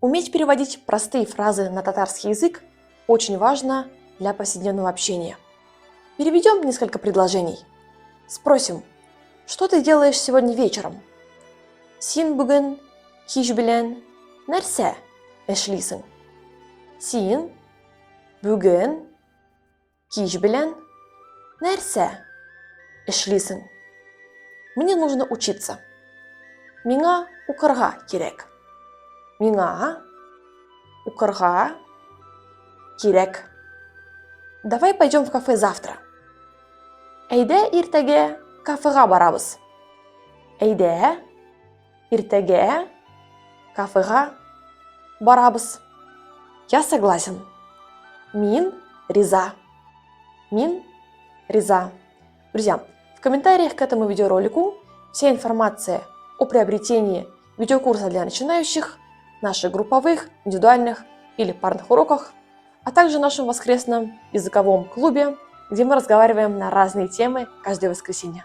Уметь переводить простые фразы на татарский язык очень важно для повседневного общения. Переведем несколько предложений. Спросим, что ты делаешь сегодня вечером? Син бүген кич белән нәрсә эшлисең? Син бүген кич белән нәрсә эшлисең? Мне нужно учиться. Миңа укырга кирәк. Миңа укырга кирәк. Давай пойдем в кафе завтра. Әйдә иртәгә кафега барабыз. Әйдә иртәгә кафега барабыз. Я согласен. Мин риза. Мин риза. Друзья, в комментариях к этому видеоролику вся информация о приобретении видеокурса для начинающих, наших групповых, индивидуальных или парных уроках, а также нашем воскресном языковом клубе, где мы разговариваем на разные темы каждое воскресенье.